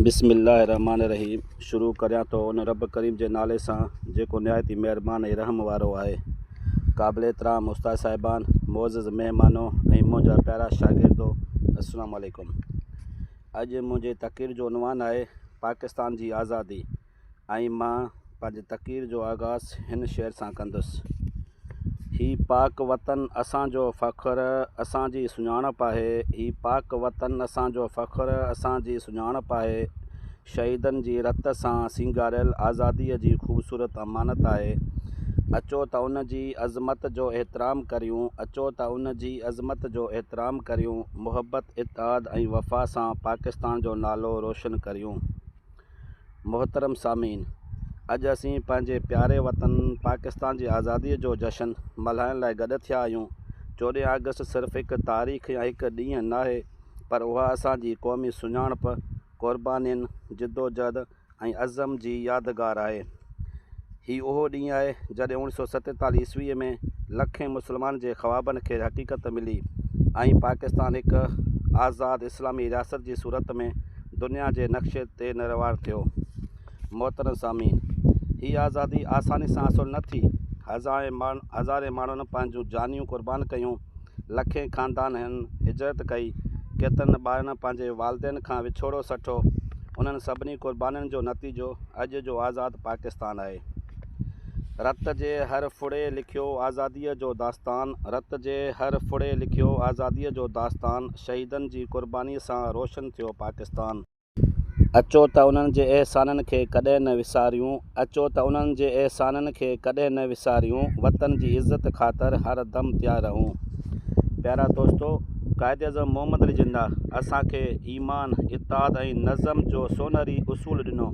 بسم الله الرحمٰن الرحيم شروع ڪريان ٿو ان رب ڪريم جي نالي سان جيڪو نهايت ئي مهربان ۽ رحم وارو آهي. قابل احترام استاد صاحبان، معزز مهمانو ۽ منهنجا پيارا شاگردو السلام عليڪم. اڄ منهنجي تقرير جو عنوان آهي پاڪستان جي آزادي. ۽ مان پنهنجي تقرير جو آغاز هن شعر سان ڪندس. هي پاڪ وطن اسان جو فخر اسان جي سڃاڻپ آهي هي پاڪ وطن اسان جو فخر اسان جي سڃاڻپ آهي شهيدن جي رت سان سينگاريل آزاديء جي خوبصورت امانت آهي اچو ته ان جي عظمت جو احترام ڪريون اچو ته ان جي عظمت جو احترام ڪريون محبت اتحاد ۽ وفا سان پاڪستان جو نالو روشن ڪريون. محترم سامعين! اڄ اسين پنهنجي پياري وطن پاڪستان جي آزاديء جو جشن ملهائڻ لاء گڏ ٿيا آهيون. 14 آگسٽ صرف هڪ تاريخ يا هڪ ڏينهن ناهي، پر اها اسان جي قومي سڃاڻپ، قربانين، جدوجهد ۽ عزم جي يادگار آهي. هي اهو ڏينهن آهي، جڏهن 1947 عيسويء ۾ لکين مسلمانن جي خوابن کي حقيقت ملي ۽ پاڪستان هڪ آزاد اسلامي رياست جي صورت ۾ دنيا جي نقشي تي نروار ٿيو. محترم سامعين! هي آزادي آساني سان حاصل نه ٿي. هزارين ماڻهن پنهنجون جانيون قربان ڪيون، لکين خاندانن هجرت ڪئي، ڪيترن ٻارن پنهنجي والدين کان وڇوڙو سٺو. انهن سڀني قربانين جو نتيجو اڄ جو آزاد پاڪستان آهي. رت جي هر ڦڙي لکيو آزاديء جو داستان، رت جي هر ڦڙي لکيو آزاديء جو داستان، شهيدن جي قربانيء سان روشن ٿيو پاڪستان. اچو ته انهن جي احسانن کي ڪڏهن نه وساريون، اچو ته انهن جي احسانن کي ڪڏهن نه وساريون، وطن جي عزت خاطر هر دم تيار رهون. پيارا دوستو! قائداعظم محمد علي جناح اسان کي ايمان، اتحاد ۽ نظم جو سونهري اصول ڏنو.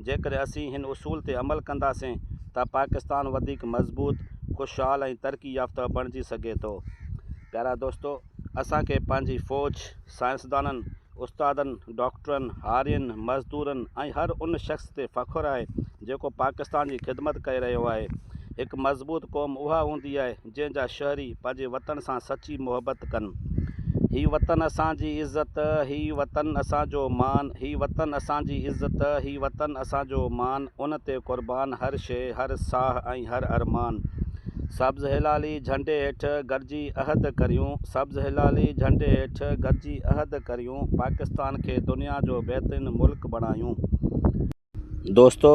جيڪڏهن اسين هن اصول تي عمل ڪنداسين ته پاڪستان وڌيڪ مضبوط، خوشحال ۽ ترقي يافته بڻجي سگهي ٿو. پيارا دوستو! اسان کي پنهنجي فوج، سائنسدانن، استادن، ڊاڪٽرن، هارين، مزدورن ۽ هر ان شخص تي فخر آهي جيڪو پاڪستان جي خدمت ڪري رهيو آهي. هڪ مضبوط قوم اها هوندي آهي جنهن جا شهري پنهنجي وطن سان سچي محبت ڪن. هي وطن اسان جي عزت، هي وطن اسان جو مان، هي وطن اسان جي عزت، هي وطن اسان جو مان، ان تي قربان هر شيء، هر ساهه ۽ هر ارمان. سبز هلالي جهنڊي هيٺ گڏجي عهد ڪريون، سبز هلالي جهنڊي هيٺ گڏجي عهد ڪريون، پاڪستان کي دنيا جو بهترين ملڪ بڻايون. دوستو!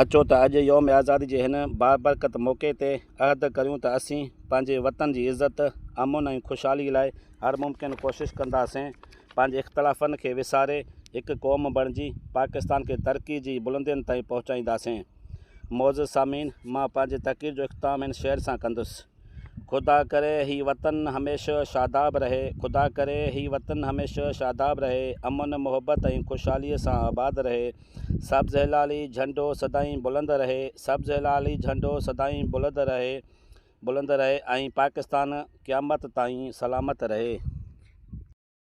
اچو ته اڄ يوم آزادي جي هن بابرڪت موقعي تي عهد ڪريون ته اسين پنهنجي وطن جي عزت، امن ۽ خوشحالي لاء هر ممڪن ڪوشش ڪنداسين، پنهنجي اختلافن کي وساري هڪ قوم بڻجي پاڪستان کي ترقي جي بلندين تائين پهچائينداسين. معزز سامعين! مان پنهنجي تقرير جو اختتام هن شعر سان ڪندس. خدا ڪري هي وطن هميشه شاداب رهي خدا ڪري هي وطن هميشه شاداب رهي امن محبت ۽ خوشحاليء سان آباد رهي سبز هلالي جهنڊو سدائين بلند رهي سبز هلالي جهنڊو سدائين بلند رهي بلند رهي ۽ پاڪستان قيامت تائين سلامت رهي.